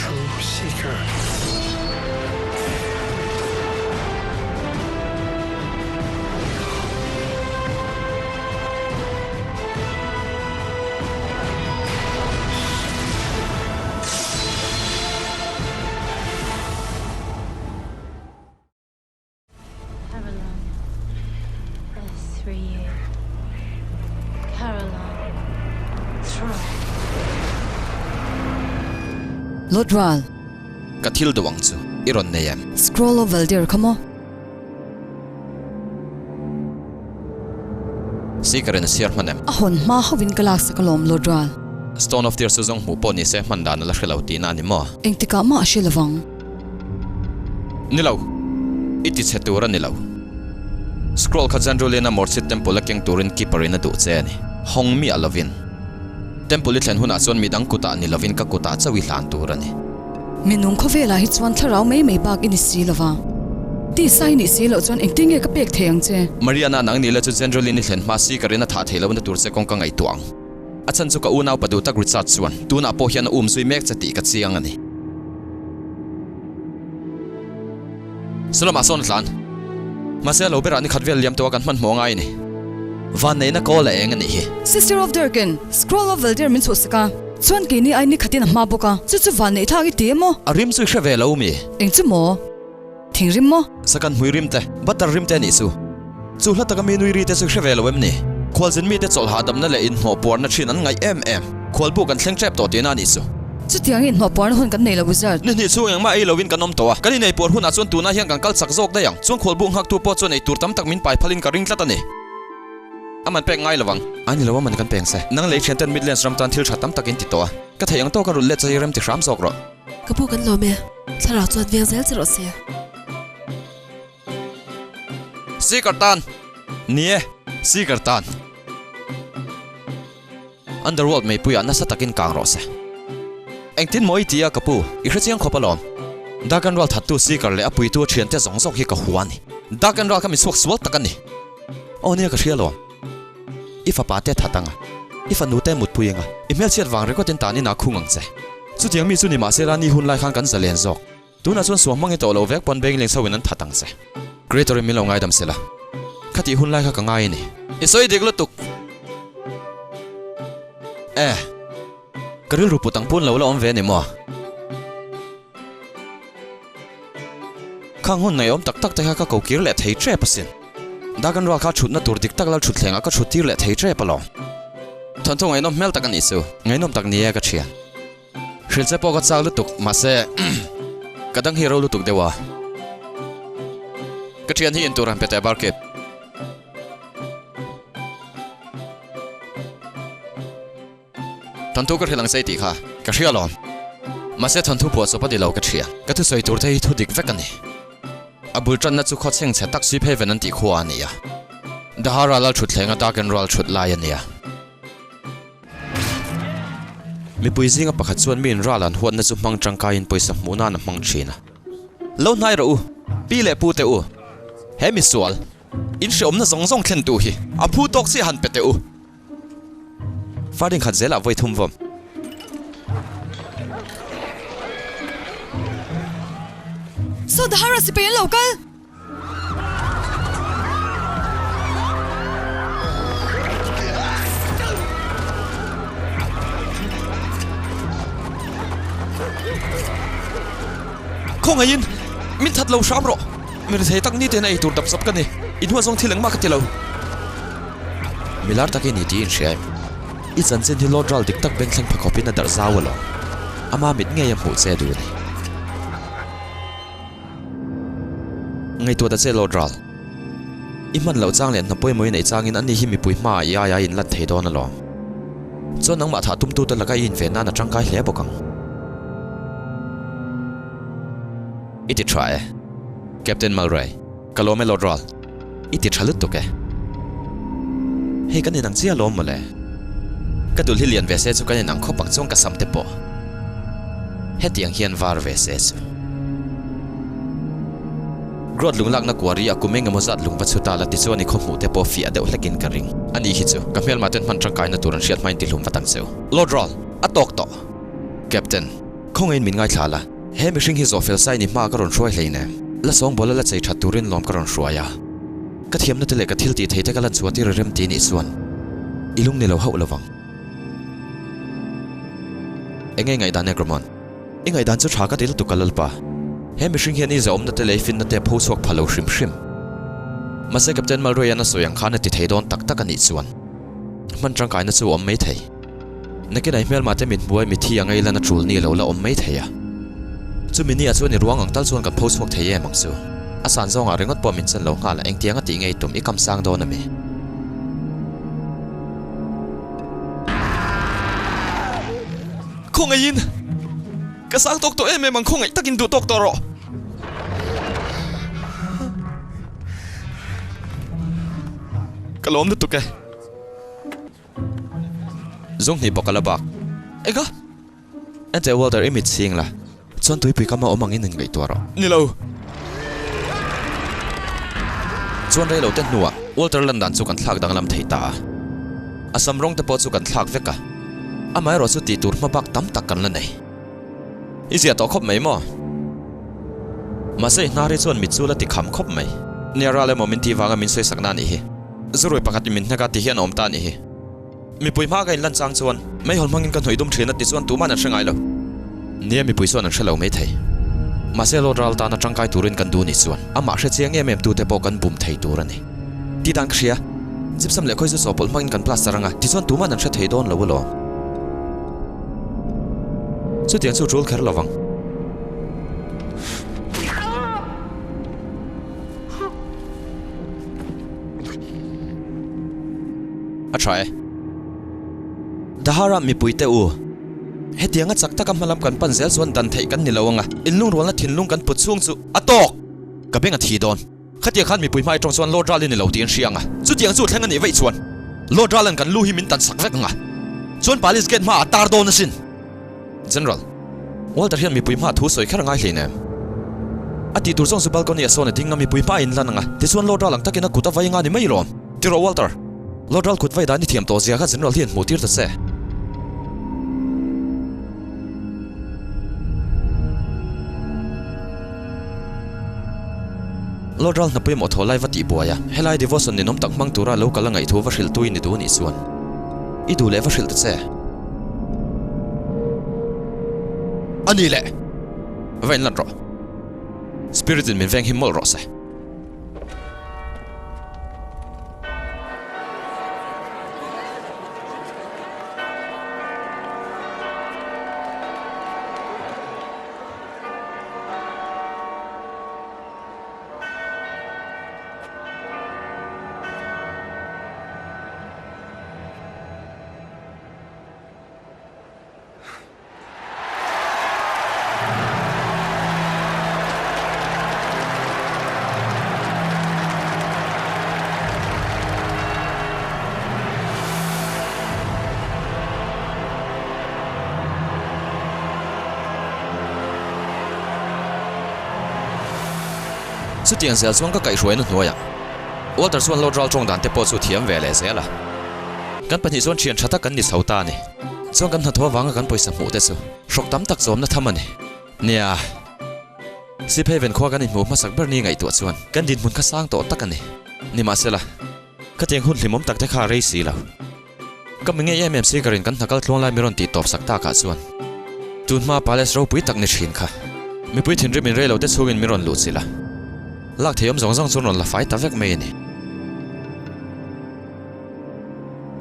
true seeker. Caroline S3U Caroline Throw. Lotral. Ka thil duh ang chu i rawn nei em? Scroll of Valdir kha maw? Seeker in a chhiar hman em? A hawn hma hauhin ka laksak alawm Lotral. Stone of Tears chu zawng hmuh pawh ni se hman dan a la hre lo tihna a ni maw? Engtikah mah a hre lovang. Ni lo, i ti chhe tur a ni lo. Scroll kha Janrulina Morchit Temple a keng turin Keeper in a duh che a ni. Hawng miah lovin. Temple i thlen hunah chuan midang kutah ni lovin ka kutah chauh i hlan tur a ni. Minung khawvelah hi chuan thlarau mai mai bak i ni si lova. Tisa i nih si loh chuan engtin nge ka pek thei ang che? Mariana nang ni la chu Janrulin i thlen hma Seeker in a thah thei lohna tur che kawng ka ngaihtuah ang. A chhan chu ka unau pa duh tak Richard chuan tunah pawh hian a um zui mek che tih ka chiang a ni. Salamah sawn a tlan. Mahse a lo berah ni khat vel liam tawh a kan hmanhmawh ngai a ni. Vanneihna kawl a eng a nih hi. Sister of Durkin, Scroll of Valdir min chhuhsak a, chuan keini ai ni khatin a hma bawk a, chu chu vanneih thlak i ti em aw? A rim chu i hre ve lo mi? Eng chu maw? Thing rim maw? Sakan hmui rim te, butter rim te a nih chu. Chu hla taka mi nui ri te chu hre ve lo em ni? Khualzin mite chawlh hahdamna leh inhnawh puarna thin an ngaih em em. Khualbu kan thleng tep tawh tihna a nih chu. Chutiang inhnawh puarna hun kan nei lo Wizard. Ni hnih chhung engmah ei lovin kan awm tawh a, kan inei puar hunah chuan tunah hian kan kal chak zawk daih ang. Chuan khualbu nghaktu pawh chuan ei tur tam tak min pai phalin ka ring tlat a ni. A man pek ngai lo ang. A ni lo a man kan peng se. Nang lei thianten Midlands ram tan thil tha tam tak in ti tawh a. Ka theih ang tawka rulh let chai rem ti hram zawk rawh. Ka pu kan lawm e. Thlarau chuan veng zel che rawh se. Seeker tan! Ni e, Seeker tan! Underworld meipuiah nasa takin kang rawh se. Engtin maw i ti a ka pu, i hrechiang khawp alawm. Dark and Ral thattu Seeker leh a puitu a thiante zawng zawng hi ka hua a ni. Dark and Ral kha mi chhuak sual tak a ni. Aw nia ka hria alawm. I fapa te that anga, i fanu te mutpui anga, i hmelchhiat vang ringawtin tan inah khung ang che. Chutiang mi chu ni mahse la ni hun lai khan kan zalen zawk. Tunah chuan suam hmang i tawh lo vek pawn beng leng chho in an that ang che. Creator in min lo ngaidam sela. Khatih hun lai kha ka ngai a ni. I sawi dik lutuk. Eh. Ka rilru put ang pun lo la awm ve a ni maw? Khang hun ngaihawm tak tak te kha ka ko kir leh thei tep asin. Dakan rual kha thutna tur dik tak lal thutthleng ah ka thut tir leh thei tep alawm. Thawnthu ngaihnawm hmel tak a nih chu. Ngaihnawm tak ni e ka thian. Hrilh che pawh ka chak lutuk mahse ka dang hi ro lutuk deuh a. Ka thian hi intur han pe teh Barkip. Thawnthu ka hrilh ang che i tih kha ka hria alawm. Mahse thawnthu phuah chawp a ni lo ka hria. Ka thusawi tur te hi thu dik vek a ni. A bul tanna chu khaw chheng chhe tak Sweep Haven an tih khua a ni a. Dahara lal thutthlenga Dark and Ral thut lai a ni a. Mipui zinga pakhat chuan miin ral an huatna chu hmang tangkaiin pawisa hmuh nan a hmang thin a. Lo hnai rawh u, pi leh pu te u. He misual, in hreawmna zawng zawng thlentu hi a phu tawk chiah han pe teh u. Farding khat zelah vawi thum vawm. Saw Dahara sipai an lo kal! Khawngaihin min that lo hram rawh. Mi rethei tak ni ten a eitur dap zap ka ni. I hnuah zawng thil engmah ka ti lo. Milar tak i ni tih i inhria em? I chanchin hi Lord Ral dik tak beng thleng pha khawpin a darh zau alawm. Ama mit ngei a hmuh che duh a ni. Ngaihtuah ta che Lord Ral. I hman loh chang leh hna pawimawh i neih changin ani hi mipui hmaah i aia in lan thei dawn alawm. Chuan nangmah thah tumtute laka i inven nan a tangkai hle bawk ang. I ti tha e. Captain Mulray, ka lawm e Lord Ral. I ti tha lutuk e. Hei kan inang chiah alawm mawle. Ka dul hi lian ve se chu kan inang khawp ang chuan ka sam te pawh hetiang hian var ve se chu. Growth lung lakna kuari a kum engemaw zat lung va chhu ta la tichuan i khaw hmuh te pawh fiah deuh hlekin ka ring. Ani hi chu ka hmelmah ten hman tangkaina tur an hriat hmain tihlum vat ang cheu. Lord Ral, a tawk tawh. Captain. Khawngaihin min ngaithla la, he mihring hi zawh fel sai ni hma ka rawn hruai hleinem. La sawngbawl a la chei that turin lawm ka rawn hruai a. Ka thiamna te leh ka thil tih thei te ka lan chhuah tir a rem ti nih chuan i lung ni lo hauh lovang. Enge ngaihdan Egremont? I ngaihdan chu tha ka ti lutuk a Lalpa. He mihring hian i zahawmna te leh i finna te a pho chhuak pha lo hrim hrim. Mahse Captain Mulroy-a'n a sawi ang khan a ti thei dawn tak tak a nih chuan hman tangkaina chu a awm mai thei. Nakinah i hmelmah te mit hmuai mithi ang a ilan a tul ni lo la awm mai thei a. Chumi ni ah chuan i ruang ang tal chuan kan pho chhuak thei em ang chu. A san zawngah ringawt pawh min chan lo nghal a, engtiang a tih ngei tum i kam sang dawn a mi? Khawngaihin! Ka sang tawk tawh em em ang khawngaih takin duh tawk tawh rawh! Ka lawm lutuk e. Zunghnih bawk a la bak. Eka! Ente Walter i mit chhing la, chuan tuipui kam a awm angin in ngaihtuah rawh. Ni lo! Chuan rei lo te hnuah Walter lan dan chu kan thlak danglam thei ta a. A sam rawng te pawh chu kan thlak vek a. Amaherawh chu tih tur hma bak tam tak kan la nei. I ziah tawh khawp mai maw? Mahse i hnar hi chuan mit chu la ti kham khawp mai. Nia ral emaw min tih vanga min sawisak na anih hi. Zurui pakhat in min hnek a ti hian a awm ta anih hi. Mipui hma ka inlan chang chuan meihawl hmangin ka hnawih dum thin a ti chuan tuman an hre ngai lo. Nia mipui chuan an hre lo mai thei. Mahse Lord ral tana tangkai turin kan duh nih chuan amah hre chiang em em tute pawh kan bum thei tur a ni. Tih dan ka hria. Gypsum leh khawizu chawhpawlh hmangin kan plaster anga ti chuan tuman an hre thei dawn lo alawm. Chutiang chu tul kher lovang. A tha e. Dahara mipuite u, hetianga chak taka hmalam kan pan zel chuan dan theih kan ni lo anga, inlungrualna thinlung kan put chhung chu a tawk! Ka beng a thi dawn. Khatiang khan mipui hmai tawng chuan Lord Ral i ni lo tih an hria anga, chutiang chu thleng a nih vaih chuan Lord Ralan kan lu hi min tan sak vek anga, chuan Palace Gate hmaah a tar dawn asin. General, Walter hian mipui hma thu sawi kher a ngai hlein em? A tih tur zawng chu balcony a sawn a ding a, mipui hma a inlan ang a, tichuan Lord Ral ang takin a kut a vai nga ni mai lawm. Ti rawh Walter, Lord Ral kut vai dan i thiam tawh zia kha General hian hmuh tir ta che. Lord Ral hnapui maw thaw lai va tih buai a, helai devotion ninawm tak hmang tura lo kal a ngaihthu va hrilh tu i ni duh nih chuan i duh leh va hrilh ta che. A ni le! Va inlan rawh. Spirit in min veng hi mawlh rawh se. Chutiang zel chuan ka kaihhruaina hnuaiah Walter chuan Lord Ral tawng dan te pawh chu thiam ve leh zel a. Kan pahnih chuan thian tha tak kan ni chho ta a ni. Chuan kan hnathawh avanga kan pawisa hmuh te chu hrawk tam tak zawmna tham a ni. Nia, Siphaven khua kan inhmuh hmasak ber ni ngaihtuah chuan kan dinhmun kha sang tawh tak a ni. Nimahsela, khatiang hun hlimawm tak te kha a rei si lo. Ka mi ngei em em si ka rin kan hna kal tluang lai mi rawn tih tawp sak takah chuan tun hma palace ropui tak ni thin kha mipui thinrim in reilo te chhungin min rawn luh chilh a, lak theiawm zawng zawng chuan rawn la fai ta vek mai a ni.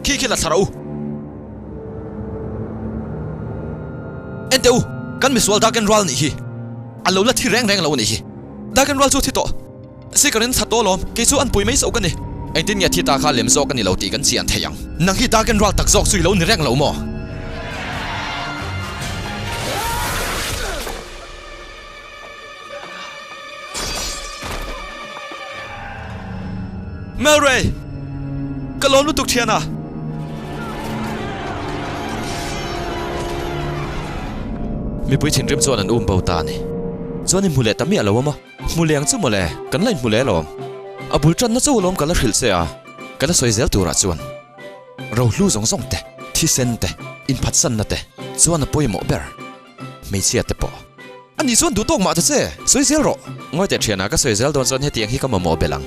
Khi khi la thla rawh u. Enteh u, kan misual Daken Ral nih hi a lo la thi reng reng lo a nih hi. Daken Ral chu a thi tawh. Seeker in that tawh alawm, kei chu an pui mai zawk a ni. Engtin nge thi ta kha lem zawk a ni lo tih kan chian thei ang. Nang hi Daken Ral tak zawk chu i lo ni reng lo maw? Melray! Ka lawm lutuk thian a! Mipui thinrim chuan an um bo ta a ni. Chuan i hmu leh ta miah lo a maw? Hmu leng chu mawle, kan la inhmu leh alawm. A bul tanna chu alawm ka la hrilh che a, ka la sawi zel turah chuan rohlu zawng zawng te, thisen te, inphatsanna te chuan a pawimawh ber. Hmeichhia te pawh. A nih chuan duh tawk mah ta che, sawi zel rawh. Ngawi teh thianah ka sawi zel dawn chuan hetiang hi ka mamawh belh ang.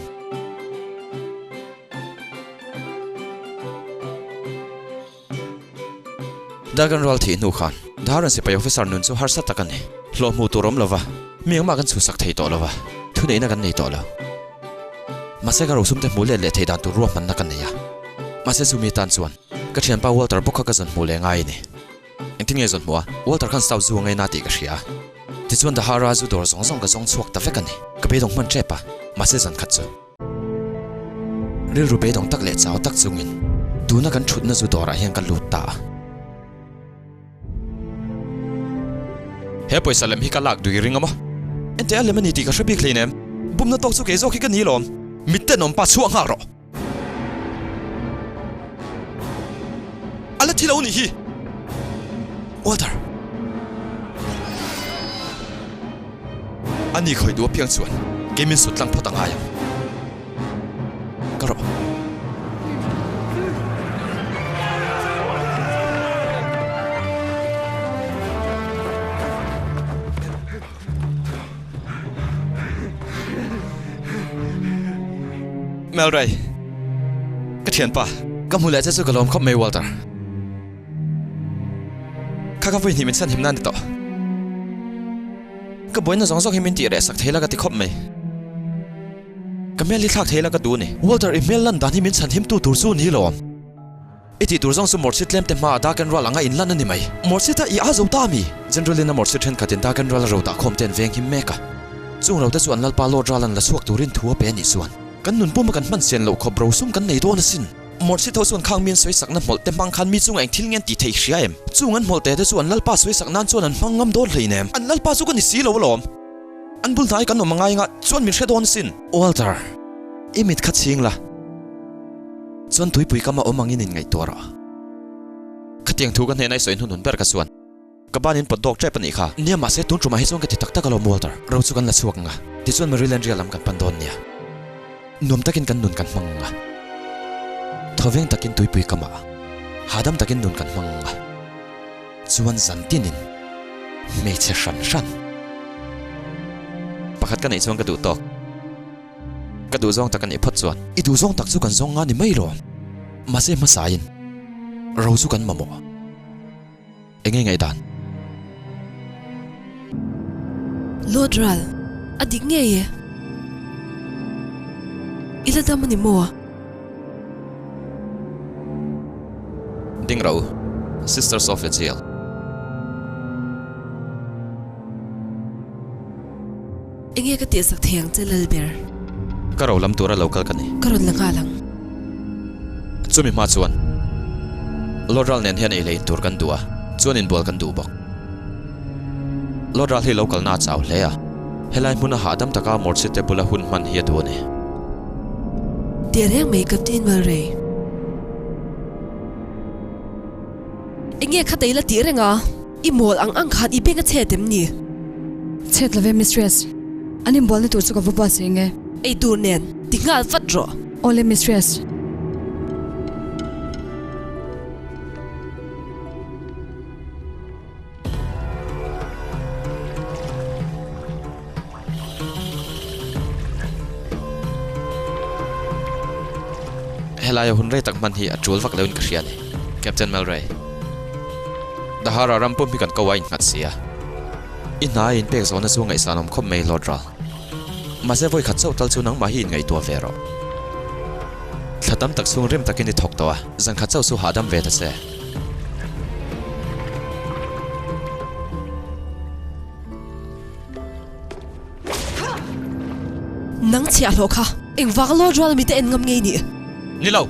Dargan rual thih hnu khan Dharan sipai officer nun chu harsa tak a ni. Hlawh hmuh tur awm lova, mi engmah kan chhuhsak thei tawh lova, thuneihna kan nei tawh lo. Mahse ka rosum te hmuh let leh thei dan tur ruahmanna ka nei a. Mahse chumi atan chuan ka thianpa Walter bawk kha ka zawn hmuh leh ngai a ni. Engtin nge zawn hmuh a? Walter khan Stout zu a ngaina tih ka hria a. Tichuan Dahara zu dawr zawng zawng ka zawng chhuak ta vek a ni. Ka beidawng hman tep a, mahse zan khat chu. Rilru beidawng tak leh chau tak chungin tuna kan thutna zu dawrah hian ka lut ta a. He pawisa lem hi ka lak dui ring a maw? Enteh a lem a ni tih ka hre bik hleinem. Bumna tawk chu kei zawk hi ka ni lawm. Mitten awm pa chhuah nghal rawh. A la thi lo nih hi. Walter. A ni khawi duh apiang chuan kei min sut tlang phawt a ngai ang. Ka rawh. Melray, ka thianpa, ka hmu leh che chu ka lawm khawp mai Walter. Kha ka vui hnih min chhan him nan ni tawh. Ka buaina zawng zawng hi min tih reh sak thei la ka ti khawp mai. Ka hmel hi thlak thei la ka duh a ni. Walter, i hmel lan dan hi min chhan him tu tur chu ni lo. I tih tur zawng chu Morchit tlem te hmaah Dark and Ral anga inlan a ni mai. Morchit a i a zo ta mi? General-in a Morchit thenkhatin Dark and Ral a ro dah khawm te an veng him mek a. Chung ro te chu an lalpa Lord Ral an la chhuak turin thu a pe a nih chuan kan nun puma kan hman sian loh khawp ro sum kan nei dawn asin. Morchit ho chuan khang mi an sawi sakna hmawlh te hmang khan mi chunga eng thil nge an tih theih hria em? Chung an hmawlh te te chu an lalpa sawi sak nan chuan an hmang ngam dawn hleinem. An lalpa chu ka ni si lo alawm. An bul hnai kan awm angai anga chuan min hre dawn asin. Walter, i mit kha chhing la. Chuan tuipui kam a awm angin in ngaihtuah rawh. Khatiang thu ka hnena i sawi hnunhun ber ka chuan ka ban in pawt dawk tep a nih kha. Nia mahse tun tumah hi chuan ka ti tak tak alawm Walter, ro chu kan la chhuak anga tichuan Maryland ria lam kan pan dawn nia. Nuam takin kan nun kan hmang anga thawveng takin tuipui kamah hahdam takin nun kan hmang anga chuan zan tinin hmeichhe hran hran pakhat ka neih chuan ka duh tawk. Ka duh zawng tak a nih phawt chuan. I duh zawng tak chu kan zawng nga ni mai lo. Mahse hmasain ro chu kan mamawh. Eng nge ngaihdan? Lord Ral, a dik ngei e. I la dam a ni maw? Ding ro, Sisters of Ezeal. Enge ka tihsak thei ang che Lalber? Ka ro lam tura lo kal ka ni. Ka rawn la nghal ang. Chumi hma chuan Lord Ral nen hian ei leh in tur kan duh a, chuan inbual kan duh bawk. Lord Ral hi lo kalna a chau hle a, helai hmuna hahdam taka Morchit te bula hun hman hi a duh a ni. Teh reng mai Captain Mulray. Enge kha tei la tih reng a? I mawl ang ang khan i beng a chhet em ni? Chhet lo ve Mistress. An inbualna tur chu ka va buatsaih nge? Ei tur nen, ti nghal vat rawh. Awle Mistress. Helaia hun rei tak hman hi a tul vak loin ka hria a ni, Captain Melray. Dahara ram pum hi kan ko a innghat si a. I hna a inpek zawhna chu ngaihsan awm khawp mai Lord Ral. Mahse vawi khat chauh tal chu nangmah hi inngaihtuah ve rawh. Thla tam tak chhung rim takin i thawk tawh a, zan khat chauh chu hahdam ve ta che. Nang chhiah hlawh kha engvang Lord Ral mite en ngam ngei nih? Ni lo.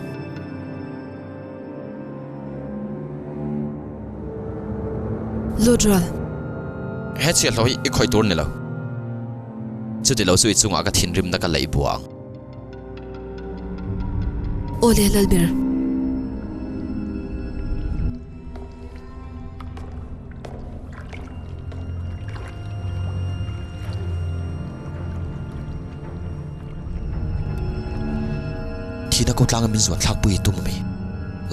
Lord Ral. He chhiah hlawh hi i khawih tur ni lo. Chuti lo chu i chungah ka thinrimna ka leih buah ang. Aw le Lalber. Thihna ko tlanga min zuan thlak pui i tum ami?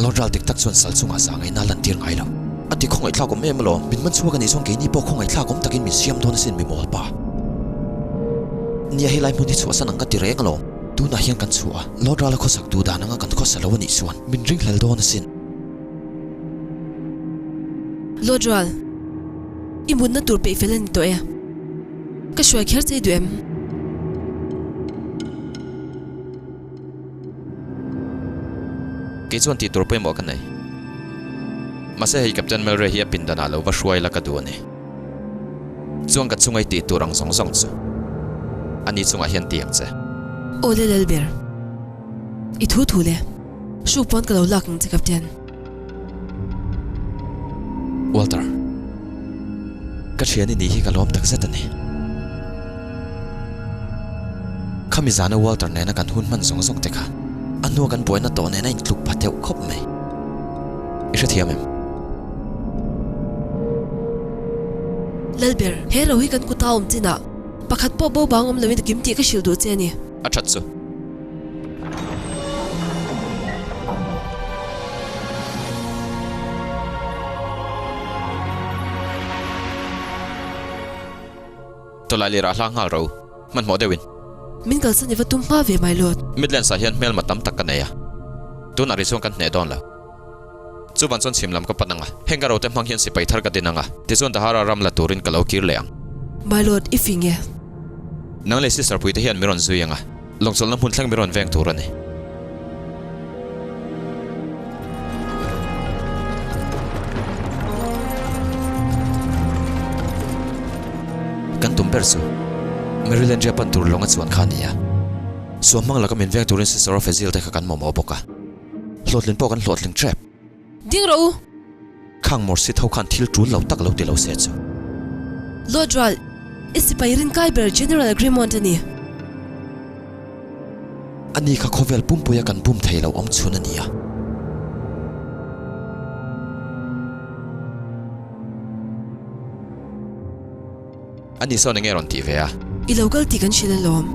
Lord ral dik tak chuan sal chungah zah ngaihna a lantir ngai lo. A ti khawngaihthlak awm em alawm, min man chhuak a nih chuan keini pawh khawngaihthlak awm takin min siam dawn asin mi mawl pa. Nia helai hmun hi chhuahsan ang ka ti reng alawm, tunah hian kan chhuah a, Lord Rala khawsak duh dan anga kan khawsa lo a nih chuan min ringhlel dawn asin. Lord Ral, i mutna tur peih fel a ni tawh e. Ka hruai kher chei duh em? Kei chuan tih tur pawimawh ka nei. Mahse hei Captain Melray hi a pindanah lo va hruai la ka duh a ni. Chuan ka chunga i tih tur ang zawng zawng chu ani chungah hian ti ang che. Aw le Lalber. I thu thu le. Hru pawn ka lo lak ang che Captain. Walter, ka thian i nih hi ka lawm tak zet a ni. Khami zana Walter nena kan hun hman zawng zawng te kha a hnua kan buaina tawh nena intluk pha deuh khawp mai. I hrethiam em? Lalber, he ro hi kan kuta awm chinah pakhat pawh bo bang awm loin a kim tih ka hrilh duh che a ni. A that chu. Tawlai lirah hla nghal ro, hmanhmawh deuhin. Min kalsan i va tum hma ve mai lawt. Midlands ah hian hmelma tam tak ka nei a, tunah ri chuan kan hneh dawn lo. Chuvan chuan chhim lam ka pan ang a, heng ka rote hmang hian sipai thar ka din ang a, tichuan Dahara ram la turin ka lo kir leh ang. My Lord, i fing e. Nang leh sister puite hian min rawn zui ang a, lawngchawlhna hmun thleng min rawn veng tur a ni. Kan tum ber chu Marylandria pan tur lawng a chuan kha a ni a, suamhmang laka min veng turin Sister of Ezil te kha kan mamawh bawk a. Hlawhtlin pawh kan hlawhtling tep. Ding rawh u! Khang Morsi tho khan thil tul lo tak lo ti lo se chu. Lord Ral, i sipai rinkai ber General Grimont a ni. Ani kha khawvel pumpuia kan bum thei lo awm chhun a ni a. Ani sawn enge rawn tih ve a? I lo kal tih kan hrilh alawm.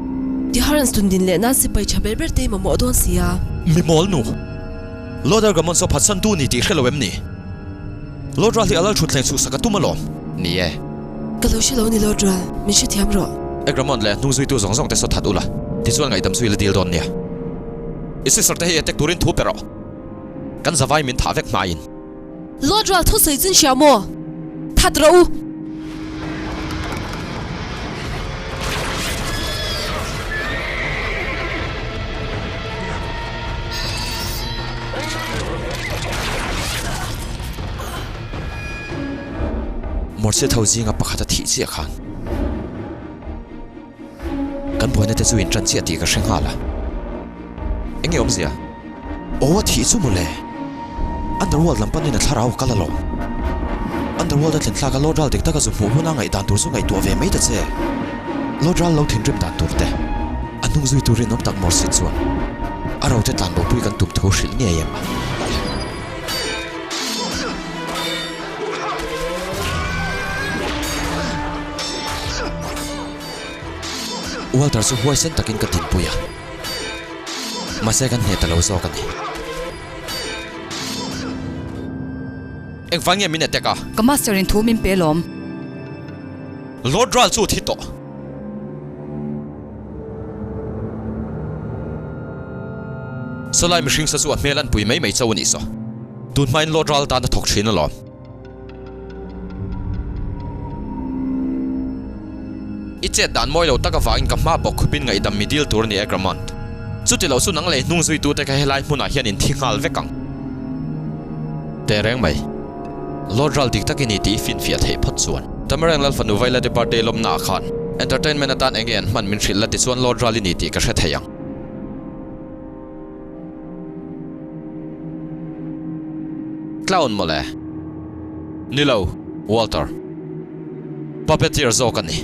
Tiharans tun din leh nan sipai tha ber ber te i mamawh dawn si a. Mi mawl nu! Lord Argamon saw phatsan tu ni tih hre lo em ni? Lord Ral hi a lal thutthleng chhuhsak a tum alawm. Ni e. Ka lo hre lo ni Lord Ral, min hrethiam rawh. Agramon leh hnung zuitu zawng zawng te saw that ula, tichuan ngaihdam chu i la dil dawn nia. I sister te hi attack turin thu pe rawh. Kan zavai min thah vek hmain. Lord Ral thusawi chu in hria maw? That rawh u! Morse tho zinga pakhat a thih chiah khan kan buaina te chu in tan chiah tih ka hre nghal a. Enge awmzia? Aw a thih chu mawle. Underworld lam panin a thlarau a kal alawm. Underworld a thlen thlak a Lord Ral dik taka zu hmuh huna ngaihdan tur chu ngaihtuah ve mai ta che. Lord Ral lo thinrim dan tur te, a hnung zui tur rinawm tak Morsi chuan a rote tlan bopui kan tum thu hrilh ngei em a. Walter chu huaisen takin ka dinpui a. Mahse kan hneh ta lo zawk a ni. Engvang nge min attack a? Ka master in thu min pe lawm. Lord Ral chu a thi tawh. Sawlai mihring sa chu a hmel an pui mai mai chauh a nih saw. Tun hmain Lord Ral tan a thawk thin alawm. I chet dan mawi lo tak avangin ka hma bawk khupin ngaihdam mi dil tur a ni Egremont. Chuti lo chu nang leh hnung zuitute kha helai hmunah hian in thi nghal vek ang. Tehreng mai. Lord Ral dik tak i ni tih i finfiah theih phawt chuan. Tamarang Lal fanu Vailate birthday lawmnaah khan entertainment atan enge an hman min hrilh la tichuan Lord Ral i ni tih ka hre thei ang. Clown mawle. Ni lo, Walter. Puppeteer zawk a ni.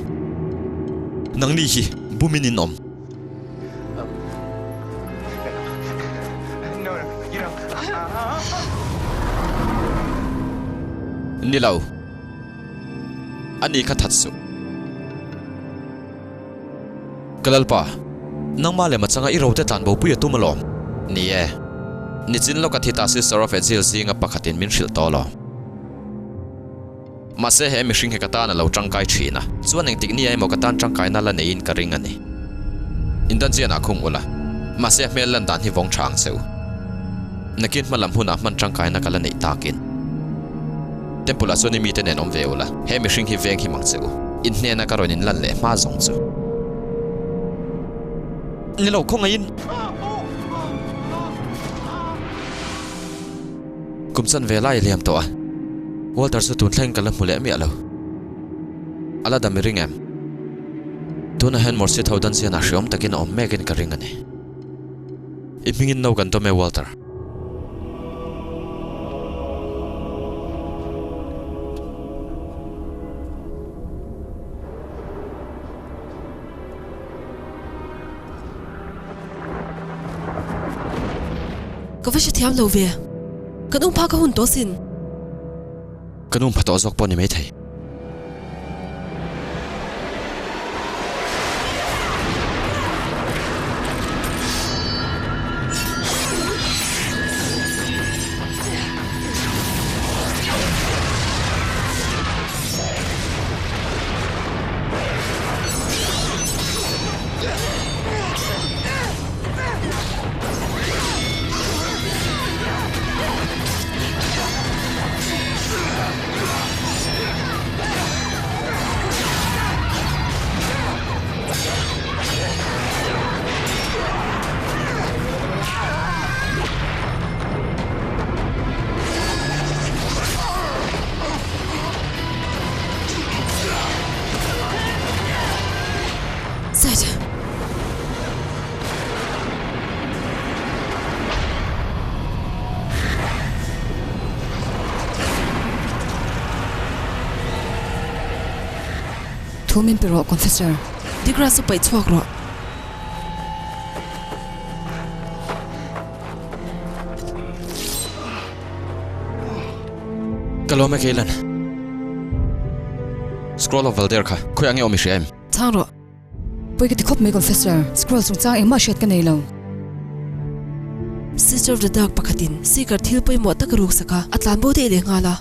Nangni hi bumin in awm. Ni lo. Ani kha that suh. Ka Lalpa, nangmah leh machanga i rote tlan bopui a tum alawm. Ni e, nichin lawka thi ta Sister of Ezil zinga pakhatin min hrilh tawh alawm. Mahse he mihring hi ka tan a lo tangkai thin a, chuan engtik nia emaw ka tan tangkaina la neiin ka ring a ni. Indan chian ah khung ula, mahse a hmel lan dan hi vawng tha ang che u. Nakin hma lam hunah hman tangkaina ka la neih takin. Temple ah chuan i mite nen awm ve ula, he mihring hi veng him ang che u. In hnena ka rawn inlan leh hma zawng chu. Ni lo, khawngaihin! Kum chan ve lai a liam tawh a, Walter chu tun thleng ka la hmu leh miah lo. A la dam i ring em? Tunah hian Morsi tho dan chianah hreawm takin a awm mekin ka ring a ni. I hmingin no kan dawm e Walter. Ka va hrethiam lo ve. Kan um phak a hun tawh sin. Kan um pha tawh zawk pawh ni maithei. Zet. Thu min pe rawh, Confessor. Digra chu paih chhuak rawh. Ka lawm e Keilan. Scroll of Valder kha khawiah nge awm i hria em? Chhang rawh. Pawi ka ti khawp mai Confessor. Scroll chungchang engmah hriat ka nei lo. Sister of the Dark pakhatin Seeker thil pawimawh tak a ruksak a, a tlanbo daih leh nghal a.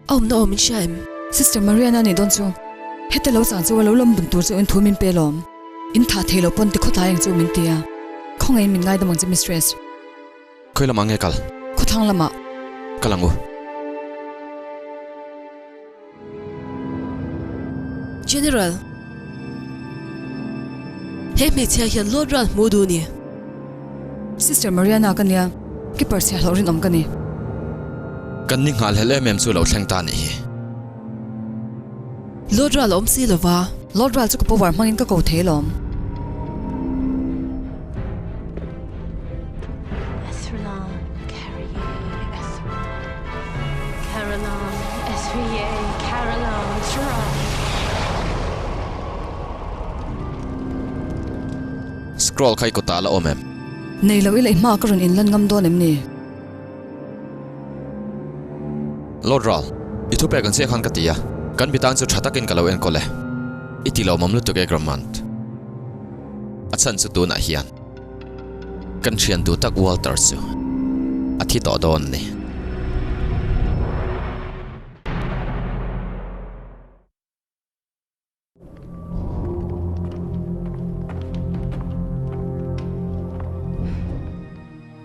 A awmna awm in hria em? Sister Mariana nih dawn chu heta lo chang chu a lo lawm bun tur chu in thu min pe lawm. In thah thei lo pawn ti khawtlai ang chu min ti a. Khawngaihin min ngaidam ang che Mistress. Khawi lamah nge kal? Khawthlang lamah. Kal ang u. General, He hmeichhia hian Lord Ral hmu duh ni. Sister Mariana ka nia, Keeper chhia hlauh rinawm ka ni. Kan ni nghal hel em em chu lo thleng ta nih hi. Lord Ral a awm si lova. Lord Ral chu ka power hmangin ka ko thei alawm. Scroll kha i kutah a la awm em? Nei lo ila i hma ka rawn inlan ngam dawn em ni? Lord Ral, i thupek ang chiah khan ka ti a, kan bitang chu tha takin ka lo enkawl e. I ti lawmawm lutuk e Grammont. A chhan chu tunah hian kan thian duh tak Walter chu a thi tawh dawn a ni.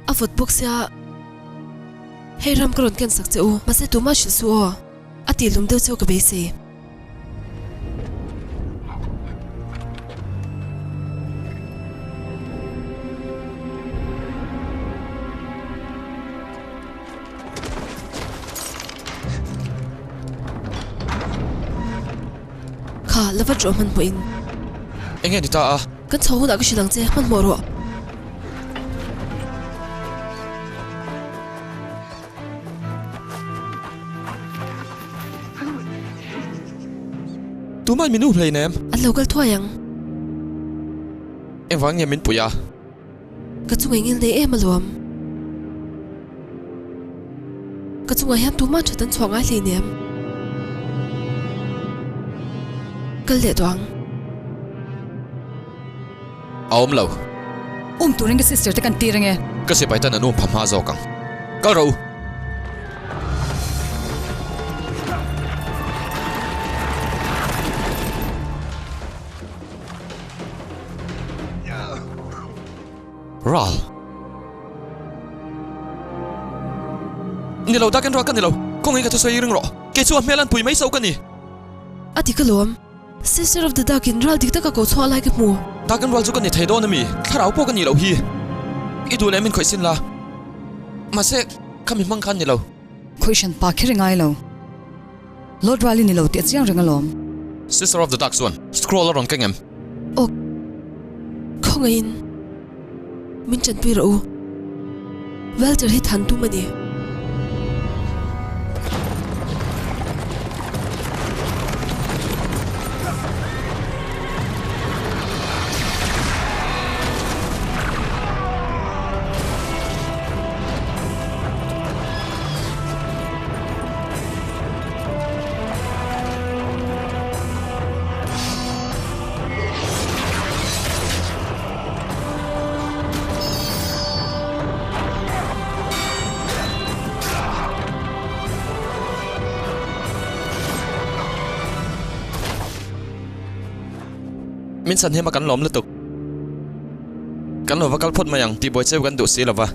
A vawt bawk sia, hei ram ka rawn ken sak che u, mahse tumah hrilh suh aw, a tih lum deuh cheu ka beisei. Kha, la vat rawh hmanhmawh in. Enge ni ta a? Kan chho hunah ka hrilh ang che, hmanhmawh rawh. Tumah min u hleinem. An lo kal thuai ang. Engvang nge min puih a? Ka chungah engil nei em alawm. Ka chungah hian tumah that an chhuah ngai hleinem. Kal leh tawh ang. A awm lo. Um turin ka sister te kan tir ange. Ka sipai tan an um pha hma zawk ang. Kal rawh u. Ral. Ni lo, Dark and Ral ka ni lo. Kawngin ka thusawi ring rawh. Kei chu a hmel an pui mai chauh ka ni. A ti ka lawm. Sister of the Dark in ral dik taka ko chhuah lai ka hmu. Dark and Ral chu ka ni thei dawn a mi? Thlarau pawh ka nih loh hi. I duh leh min khawih sin la. Mahse, kha mi hmang khan ni lo. Khawih hran pa kher i ngai lo. Lord Ral i ni lo tih a chiang reng alawm. Sister of the Dark chuan scroll a rawn keng em? Aw, khawngaihin min tanpui rawh u. Walter hi than tum a ni. Min chhan hema kan lawm lutuk. Kan lo va kal phawt mai ang tih buai cheu kan duh si lova.